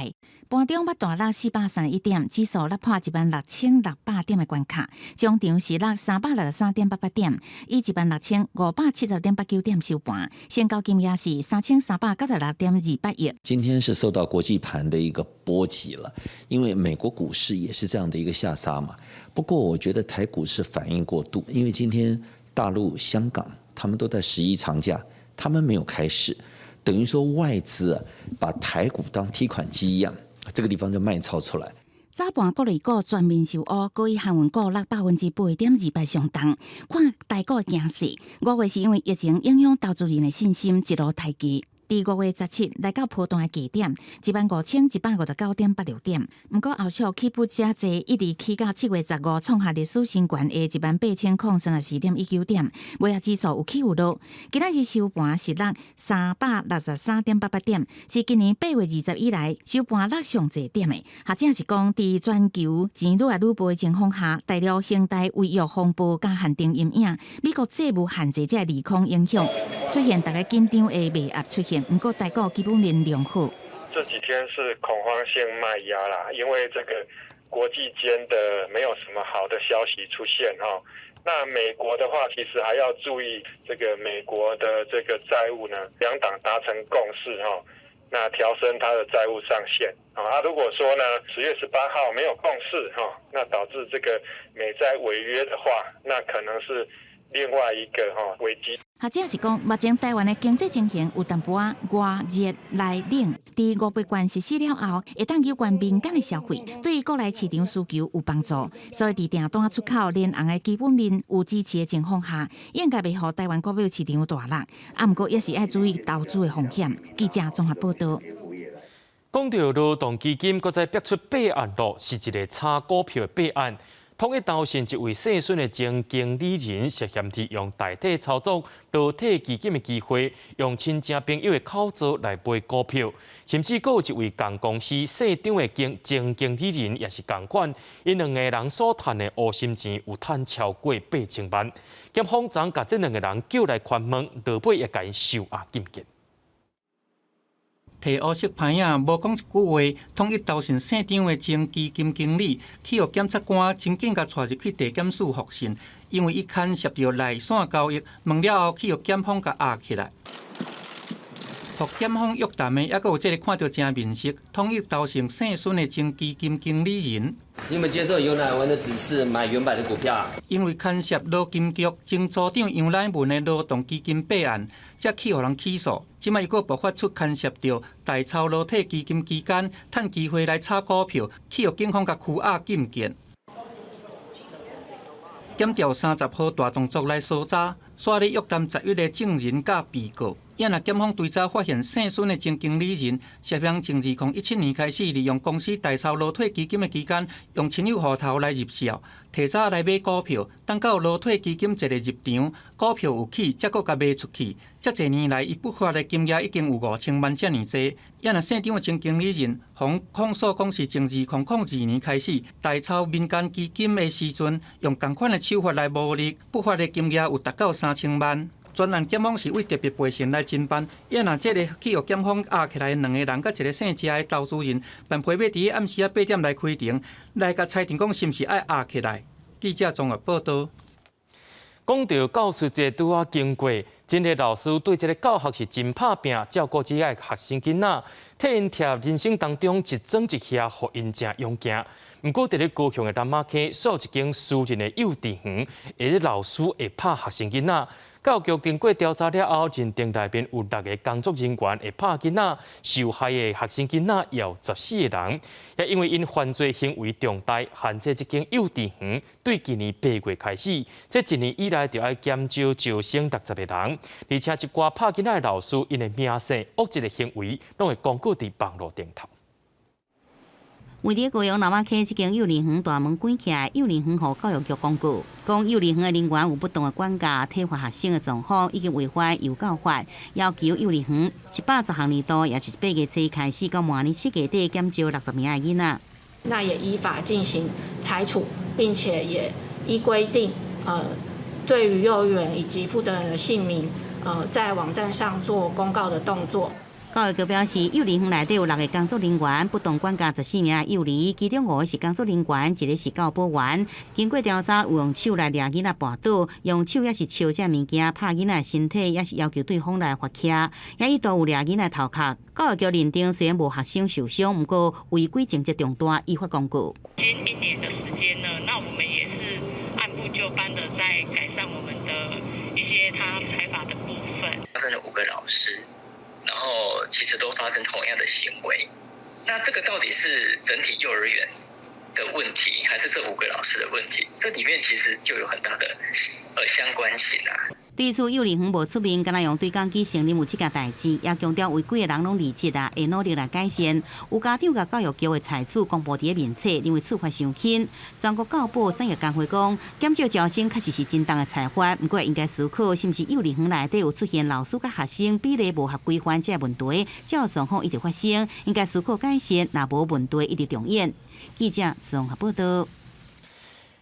盤中捌大落431點，指數落破16,600點的關卡，終場是落363.88點，以16,570.89點收盤，成交金額是3396.28億。今天是受到國際盤的一個波及了，因為美國股市也是這樣的一個下殺嘛。不過我覺得台股是反應過度，因為今天大陸、香港他們都在十一長假，他們沒有開市，等於說外資把台股當提款機一樣，這個地方就賣超出來。早盤國內股全面受壓，閣以航運股落8.28%上重。看台股驚死，5月是因為疫情影響投資人的信心一路刣低。佇5月17來到波段的低點，15,159.86點。毋過後續起伏遮濟，一直起到7月15，創下歷史新高的18,034.19點。尾仔指數有起有落，今仔日收盤是落363.88點，是今年8月20以來收盤落上濟點的。學者是講，佇全球錢愈來愈無的情況下，大陸恒大違約風暴佮限定陰影，美國債務限制這利空影響，出現逐家緊張的賣壓出現。毋過台股基本面良好。這幾天是恐慌性賣壓啦，因為這個國際間的沒有什麼好的消息出現哈。那美國的話，其實還要注意這個美國的這個債務呢，兩黨達成共識哈，那調升它的債務上限啊。如果說呢，10月18號沒有共識哈，那導致這個美債違約的話，那可能是另外一個哈危機。學者是講，目前台灣的經濟情形有淡薄仔外熱內冷，佇五倍券實施了後，會當有關民間的消費，對國內市場需求有幫助。所以，佇訂單出口連紅的基本面有支持的情況下，應該袂予台灣股票市場大落。啊，毋過也是愛注意投資的風險。記者綜合報導。講到勞動基金，閣再逼出弊案囉，是一个炒股票的弊案。統一投信一位姓孫的前經理人涉嫌利用代替操作勞退基金的機會，用親戚朋友的口座來買股票，甚至閣有一位仝公司姓張的前經理人也是仝款，𪜶兩个人所趁的烏心錢有趁超過8000萬。檢方昨共這兩个人叫來盤問，落尾也共𪜶收押禁見。提烏色牌仔，無講一句話，統一投信姓張的前基金經理，去予檢察官真緊共帶入去地檢署複訊，因為伊牽涉著內線交易，問了後去予檢方共押起來。予檢方約談的，猶閣有這个看著誠面熟，統一投信姓孫的前基金經理人。你有沒有接受游乃文的指示買遠百的股票？因為牽涉勞金局前組長楊乃文的勞動基金弊案，才去予人起訴。這擺又閣爆發出牽涉著代操勞退基金期間，趁機會來炒股票，去予警方共拘押禁見。檢調30號大動作來搜查，煞咧約談11个證人佮被告。也若檢方追查發現，姓孫的前經理人涉嫌從2017年開始，利用公司代操勞退基金的期間，用親友戶頭來入帳，提早來買股票，等到勞退基金一个入場，股票有起，才閣共賣出去。遮濟年來，伊不法的金額已經有5000萬遮爾濟。也若姓張的前經理人，予控訴講是從2002年開始代操民間基金的時陣，用仝款的手法來牟利，不法的金額有達到3000萬。專案檢方是為特別陪審來偵辦，也若這个去予檢方押起來的兩个人，佮一个姓謝的投資人，辦批欲佇暗時仔8點來開庭，來共裁定講是毋是愛押起來。記者綜合報導。講到教師節拄仔經過，真濟老師對這个教學是真拍拚，照顧這个學生囡仔，替𪜶貼人生當中一磚一瓦，予𪜶誠勇健。毋過，佇咧高雄的南馬溪，煞一間私人的幼稚園，彼老師會拍學生囡仔。教育局經過調查了後，認定內面有六个工作人員會拍囡仔，受害的學生囡仔也有14个人。也因為𪜶犯罪行為重大，限制這間幼稚園對今年8月開始，這一年以來就愛減少招生60个人，而且一寡拍囡仔的老師，𪜶的名姓、惡質的行為，攏會公告佇網路頂頭。位佇高雄南馬溪這間幼兒園大門關起來，幼兒園予教育局公告，講幼兒園的人員有不當的管教、體罰學生的狀況，已經違反幼教法，要求幼兒園110學年度，也就是8月初開始到明年7月底減招60名的囡仔。那也依法進行裁處，並且也依規定，對於幼兒園以及負責人的姓名，在網站上做公告的動作。教育局表示，幼兒園內底有六个工作人員，不當管教14名幼兒，其中五个是工作人員，一个是教保員。經過調查，有用手來掠囡仔跋倒，用手抑是抾這物件拍囡仔身體，抑是要求對方來罰企，也一度有掠囡仔頭殼。教育局認定，雖然無學生受傷，毋過違規情節重大，依法公告。近一年的時間呢，那我們也是按部就班的在改善我們的一些他裁罰的部分。發生了五個老師。然後其實都發生同樣的行為，那這個到底是整體幼兒園的問題，還是這五個老師的問題？這裡面其實就有很大的相關性啊。對此，幼兒園無出面，干焦用對講機承認有這件代誌，也強調違規的人攏離職啊，會努力來改善。有家長共教育局的裁處公布佇咧面冊，認為處罰傷輕。全國教保產業工會講，減少招生確實是真重的裁罰，毋過應該思考，是毋是幼兒園內底有出現老師佮學生比例無合規範這个問題，這個狀況一直發生，應該思考改善，若無問題一直重演。記者綜合報導。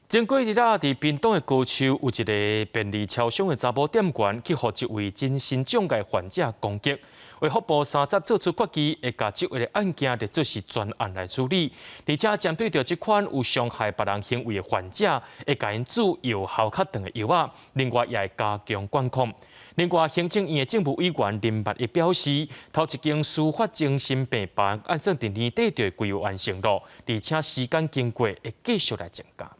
前幾日啊，佇屏東的高樹有一个便利超商的查某店員去予一位精神障礙患者攻擊，衛福部三十做出決議，會共這个案件列做是專案來處理，而且針對著這款有傷害別人行為的患者，會共𪜶注藥效較長的藥仔，另外也會加強管控。另外，行政院的政務委員林萬億表示，頭一間司法精神病房按算佇年底就會規劃完成囉，而且時間經過會繼續來增加。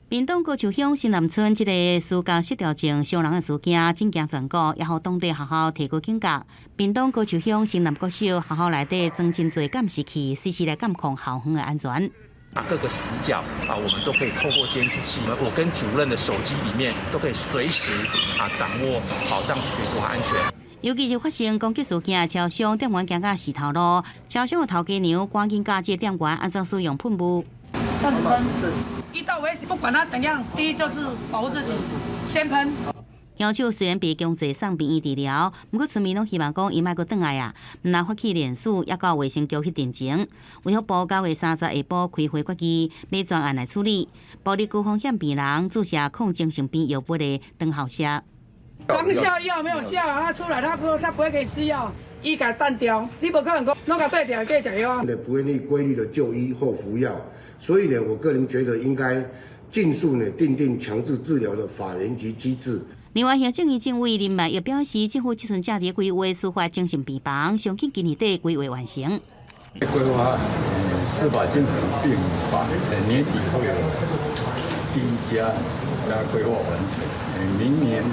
屏東高樹鄉新南村這个思覺失調症傷人的事件，震驚全國，也予當地學校提高警覺。屏東高樹鄉新南國小學校內底裝真濟監視器，隨時來監控校園的安全。各個死角啊，我們都可以透過監視器，我跟主任的手機裡面都可以隨時啊掌握保障學童安全。尤其是發生攻擊事件，超商店員驚甲死頭路，超商的頭家娘趕緊教這個店員按怎使用噴霧。這樣子噴，遇到危險不管他怎樣，第一就是保護自己，先噴。兇手雖然被強制送病院治療，毋過村民攏希望講伊莫閣轉來啊，毋但發起連署，也到衛生局去陳情。衛福部9月30下晡開會決議，欲專案來處理暴力高風險病人注射抗精神病藥物的長效射。長效藥沒有效，他出來他不會給你吃藥，伊共單調，你無可能講攏共對調計食藥啊。不願意規律的就醫或服藥，所以呢，我個人覺得應該盡速呢訂定強制治療的法源及機制。另外，行政院政委林萬億表示，政府這陣正佇規劃司法精神病房，上緊今年底規劃完成。規劃司法精神病房，年底會有第一家規劃完成，明年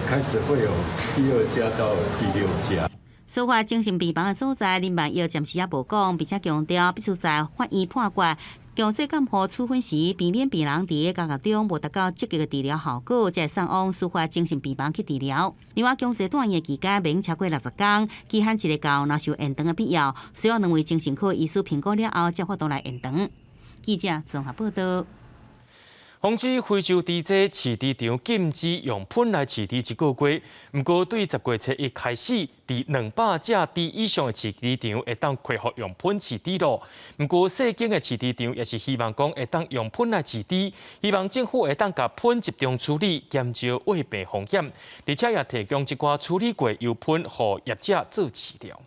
開始會有第二家到第六家。司法精神病房的所在，林萬億暫時猶無講，並且強調必須在法院判決強制監護處分時，避免病人佇監獄中無達到積極的治療效果，才會送往司法精神病房去治療。另外，強制住院的期間袂超過60天，期限一个到，若是有延長的必要，需要兩位精神科醫師評估了後，才有法度來延長。記者綜合報道。防止非洲豬瘟飼豬場禁止用噴來飼豬一個月，毋過對10月初一開始，佇200隻豬以上的飼豬場會當恢復用噴飼豬囉。毋過細間的飼豬場也是希望講會當用噴來飼豬，希望政府會當共噴集中處理，減少衛病風險，而且也提供一寡處理過油噴予業者做飼料。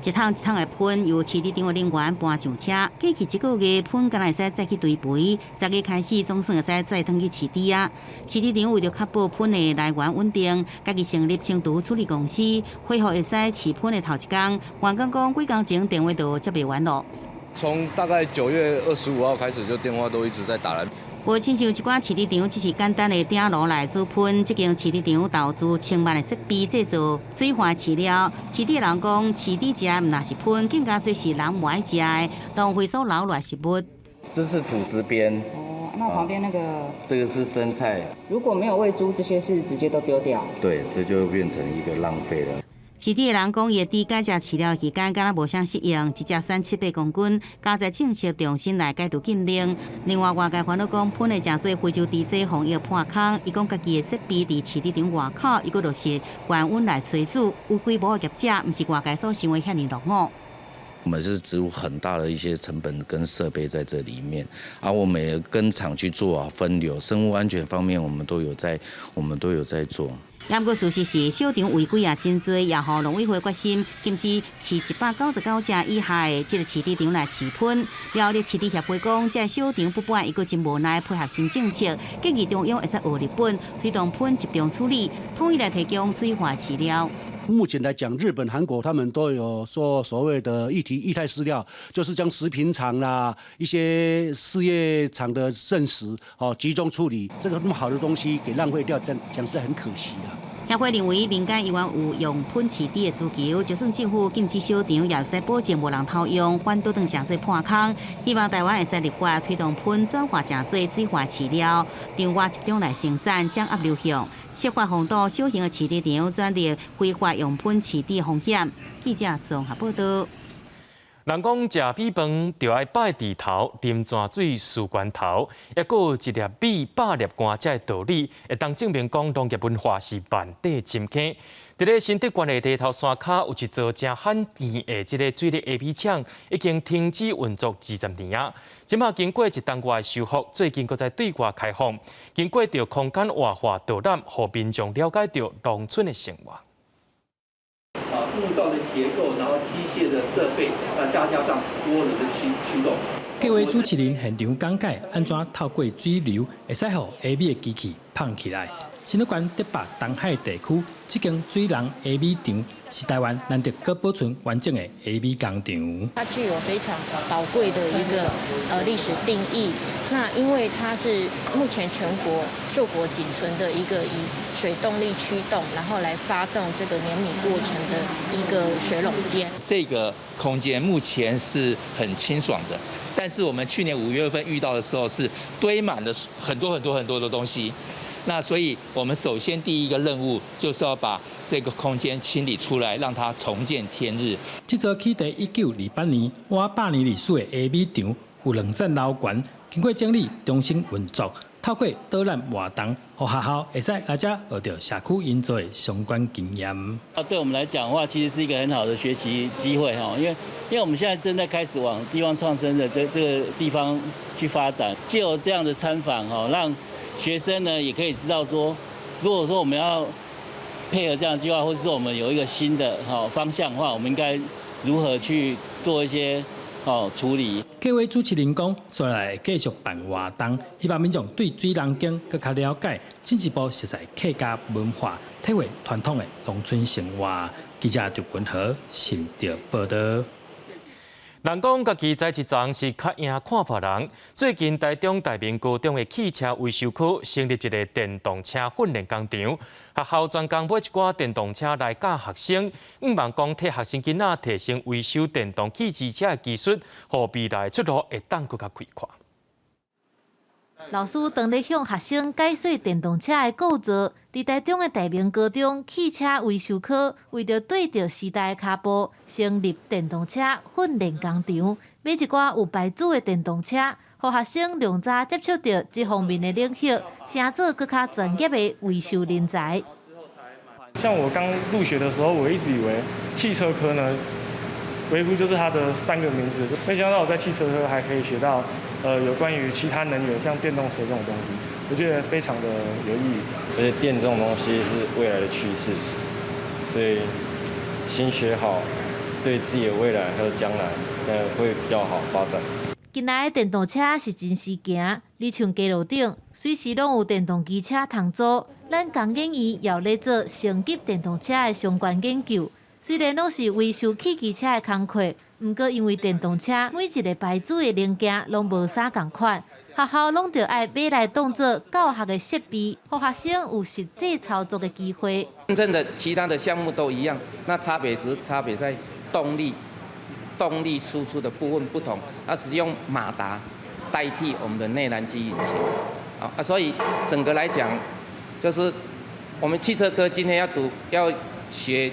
一桶一桶的噴，由飼豬場的人員搬上車。過去一個月，噴敢若會使載去堆肥，10月開始總算會使載轉去飼豬啊。飼豬場為著確保噴的來源穩定，家己成立清除處理公司，恢復會使飼噴的頭一工，員工講幾工前電話就接袂完囉。從大概9月25號開始，就電話都一直在打來。無親像一寡飼豬場，只是簡單的鼎爐來煮噴，這間飼豬場投資千萬的設備製造水化飼料。飼豬人講，飼豬食毋但是噴，更加濟是人無愛食的浪費所留落食物。這是吐司邊。哦，那旁邊那個？這個是生菜。如果沒有餵豬，這些是直接都丟掉？對，這就變成一個浪費了。飼豬的人講，伊的豬改食飼料期間，敢若無啥適應，一隻瘦七八公斤，加在政策重新來解除禁令。另外，外界煩惱講，噴的誠濟非洲豬瘟防疫破空，伊講家己的設備佇飼豬場外口，伊閣落實高溫來炊煮，有規模的業者，毋是外界所想的遐爾落伍。我們是植入很大的一些成本跟設備在這裡面，啊，我們也跟廠去做啊分流，生物安全方面我們都有在，我們都有在做。毋過事實是，小場違規也真濟，也予農委會決心禁止飼199隻以下的這个飼豬場來飼噴。苗栗飼豬協會講，這个小場不滿，伊閣真無奈配合新政策，建議中央會使學日本推動噴集中處理，統一來提供水化飼料。目前來講，日本、韓國他們都有說所謂的液體液態飼料，就是將食品廠啦、一些事業廠的剩食，哦集中處理。這個那麼好的東西給浪費掉，這樣講是很可惜的。協會認為民間猶原有用噴飼豬的需求，就算政府禁止小場，也會使保證無人偷用，反倒轉成做破空。希望台灣會使立法推動噴轉化成做水化飼料，場外集中來生產，降壓流向，設法防堵小型的飼豬場轉入非法用噴飼豬風險。記者綜合報道。人講食米飯就愛拜豬頭，啉泉水思源頭，抑閣有一粒米百粒汗這个道理，會當證明講農業文化是萬塊深坑。佇咧新竹縣的犁頭山跤，有一座誠罕見的這个水力下米廠，已經停止運作20年啊。這馬經過一冬外修復，最近閣再對外開放。經過著空間活化導覽，予民眾了解著農村的生活。啊，木造的結構，然後機械的設備，那加上渦輪的驅動。各位主持人現場講解，按怎透過水流會使予下米的機器膨起來。新竹縣竹北東海地區這間水人蝦米場是台灣難得閣保存完整的蝦米工廠。它具有非常寶貴的一個歷史定義。那因為它是目前全國碩果僅存的一個以水動力驅動，然後來發動這個碾米過程的一個水櫳間。這個空間目前是很清爽的，但是我們去年5月份遇到的時候是堆滿了很多很多很多的東西。那所以，我們首先第一個任務就是要把這個空間清理出來，讓它重見天日。這座起佇1928年，倚百年歷史的蝦米場，有兩層樓懸，經過整理，重新運作，透過導覽活動，予學校會使來遮學著社區營造的相關經驗。啊，對我們來講的話，其實是一個很好的學習機會哈，因為我們現在正在開始往地方創生的這個地方去發展，藉由這樣的參訪哈，讓學生呢也可以知道說，如果說我們要配合這樣的計劃，或者說我們有一個新的方向的話，我們應該如何去做一些處理。計劃主持人講，紲來會繼續辦活動，希望民眾對水人間閣較了解，進一步熟悉客家文化，體會傳統的農村生活。記者劉君和新竹報導。人講家己知一層是較贏看別人。最近台中大明高中的汽車維修科成立一個電動車訓練工場，學校專工買一寡電動車來教學生，向望講替學生囡仔提升維修電動汽機車的技術，予未來出路會當閣較開闊。老師當咧向學生解說電動車的構造，佇台中的大明高中汽車維修科，為著對著時代的跤步，成立電動車訓練工場，買一寡有牌子的電動車，予學生量早接觸著這方面的領域，成做閣較專業的維修人才。像我剛入學的時候，我一直以為汽車科呢，維護就是它的三個名字，沒想到我在汽車科還可以學到，有關於其他能源，像電動車這種東西，我覺得非常的有意義。而且電這種東西是未來的趨勢，所以先學好，對自己的未來還有將來，會比較好發展。近來電動車是真時行，你像街路頂，隨時攏有電動機車通租。咱工研院也咧做升級電動車的相關研究。雖然攏是維修汽機車的工課，毋過因為電動車每一個牌子的零件攏無啥仝款，學校攏著愛買來當做教學的設備，予學生有實際操作的機會。真正的其他的項目都一樣，那差別只是差別在動力輸出的部分不同，它是用馬達代替我們的內燃機引擎，啊，所以整個來講，就是我們汽車科今天要讀要學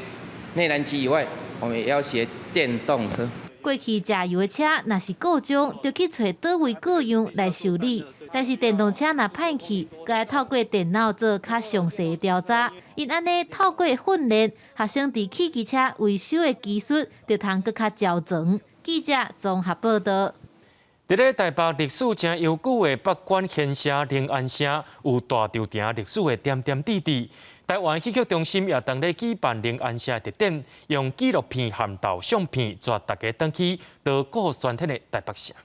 內燃機以外，我們也要學電動車。過去柴油的車若是故障，就去揣佗位各樣來修理。但是電動車若歹去，閣愛透過電腦做較詳細的調查。𪜶按呢透過訓練，學生佇汽機車維修的技術，就通閣較周全。記者綜合報導。佇咧台北歷史誠悠久的北管縣城寧安城，有大稻埕歷史的點點滴滴。台灣戲曲中心也當咧舉辦寧安城特展，用紀錄片和導相片，帶大家轉去鑼鼓喧天的台北城。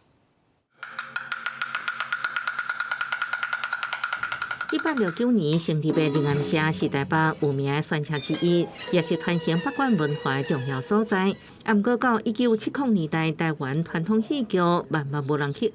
1869年成立的寧安社是台北有名的選車之一，也是傳承北管文化的重要所在。毋過到1970年代，台灣傳統戲劇慢慢無人去學。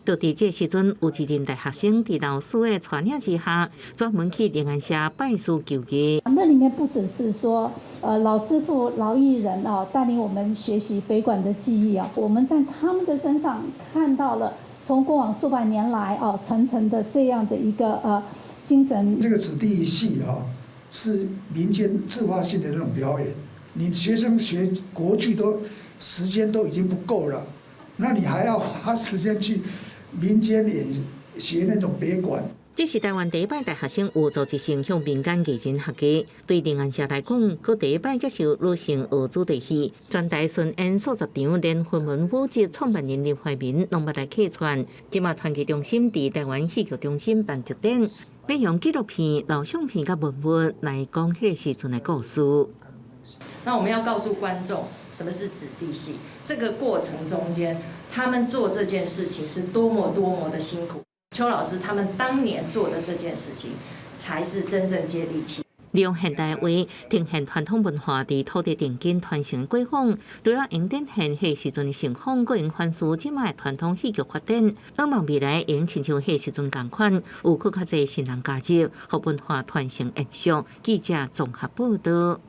就佇這時陣，有一陣大學生佇老師的帶領之下，專門去寧安社拜師求藝。那裡面不只是說，老師傅、老藝人啊，帶領我們學習北管的技藝啊，我們在他們的身上看到了從過往數百年來啊傳承的這樣的一個精神。這個子弟戲啊，是民間自發性的那種表演。你學生學國劇都時間都已經不夠了，那你還要花時間去民間演學那種北管？這是台灣第一擺大學生有組織性向民間藝人學藝。對寧安社來講，閣第一擺接受女性學子弟戲。全台巡演數十場，連雲門舞集創辦人林懷民攏捌來客串。這馬傳藝中心佇台灣戲劇中心辦特展，欲用紀錄片、老相片佮文物來講彼個時陣的故事。那我們要告訴觀眾，什麼是子弟戲？這個過程中間，他們做這件事情是多麼多麼的辛苦。邱老師他們當年做的這件事情，才是真正接地氣。利用現代話呈現傳統文化佇土地定根傳承過往，除了會展現彼時陣的盛況，閣會反思這擺傳統戲劇發展，展望未來會親像彼時陣仝款，有閣較濟新人加入，予文化傳承延續。記者綜合報導。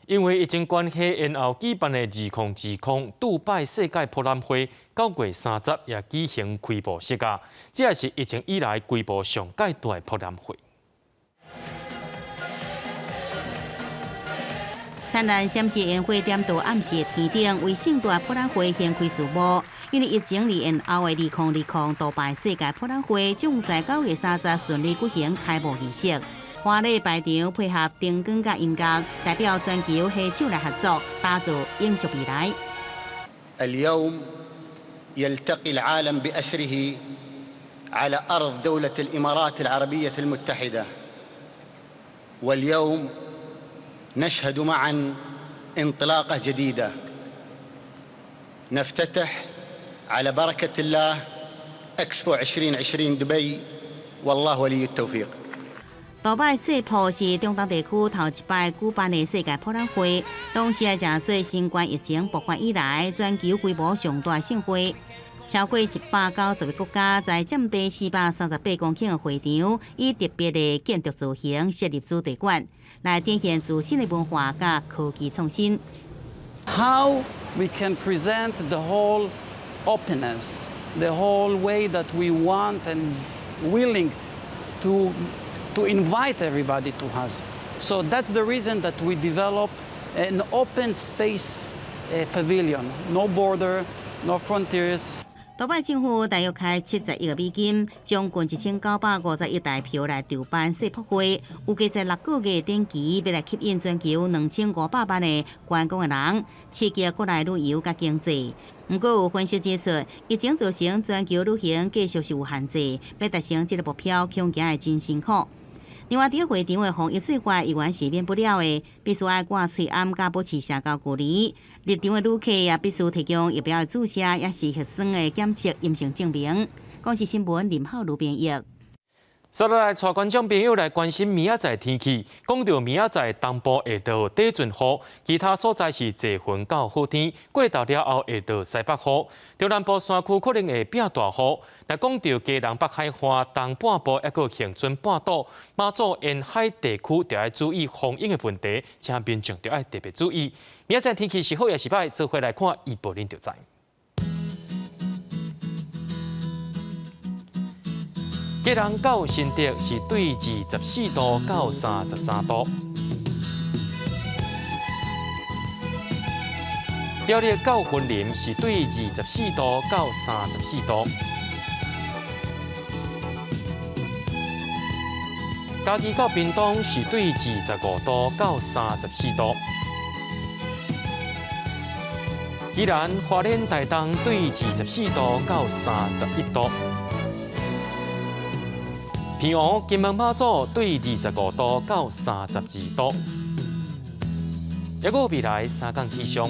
因為疫情關係，延後舉辦的2020杜拜世界博覽會9月30也舉行開幕式啊！這也是疫情以來規模上蓋大的博覽會。燦爛閃爍煙火點到暗時的天頂，為盛大博覽會掀開序幕。因為疫情而延後的2020杜拜世界博覽會，終在9月30順利舉行開幕儀式。華麗排場配合燈光佮音樂，代表全球攜手來合作，打造永續未來。 اليوم يلتقي العالم بأسره على أرض دولة الإمارات العربية المتحدة واليوم نشهد معا انطلاقة جديدة نفتتح على بركة الله إكسبو 2020 دبي والله ولي التوفيق。杜拜世博是中東地區頭一擺舉辦的世界博覽會，同時也成做新冠疫情爆發以來全球規模上大盛會。超過190個國家在佔地438公頃的會場，以特別的建築造型設立主題館，來展現自身的文化佮科技創新。 How we can present the whole openness, the whole way that we want and willing to invite everybody to us. So that's the reason that we develop an open space pavilion, no border, no frontiers. 杜拜政府大約開70億美金，將近1950億台票來籌辦世博會，預計在6個月展期，欲來吸引全球2500萬的觀光的人，刺激國內旅遊佮經濟。毋過有分析指出，疫情造成全球旅行繼續是有限制，欲達成這个目標，恐驚會真辛苦。另外，佇會場的防疫做法依然是免不了的，必須愛掛喙罨佮保持社交距離。入場的旅客也必須提供疫苗的注射，抑是核酸的檢測陰性證明。公視新聞林浩如編譯。接落來，帶觀眾朋友來關心明仔載天氣。講到明仔載東部會落短陣雨，其他所在是濟雲到好天。過晝了後會落西北雨，中南部山區可能會變大雨。來講到基隆北海岸東半部，抑閣恆春半島、馬祖沿海地區，著愛注意風湧的問題，請民眾著愛特別注意。明仔載天氣是好抑是䆀，做伙來看預報恁就知。基隆到新竹是對24度到33度，苗栗到雲林是對24度到34度，嘉義到屏東是對25度到34度，宜蘭花蓮台東對24度到31度。澎湖、金門、馬祖對25度到32度，抑閣未來三工氣象。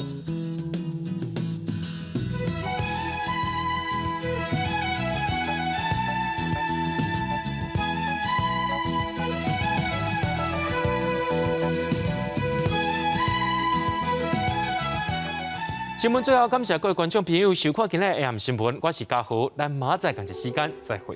新聞最後感謝各位觀眾朋友收看今日的 AM 新聞，我是嘉豪，咱明仔載仝一時間再會。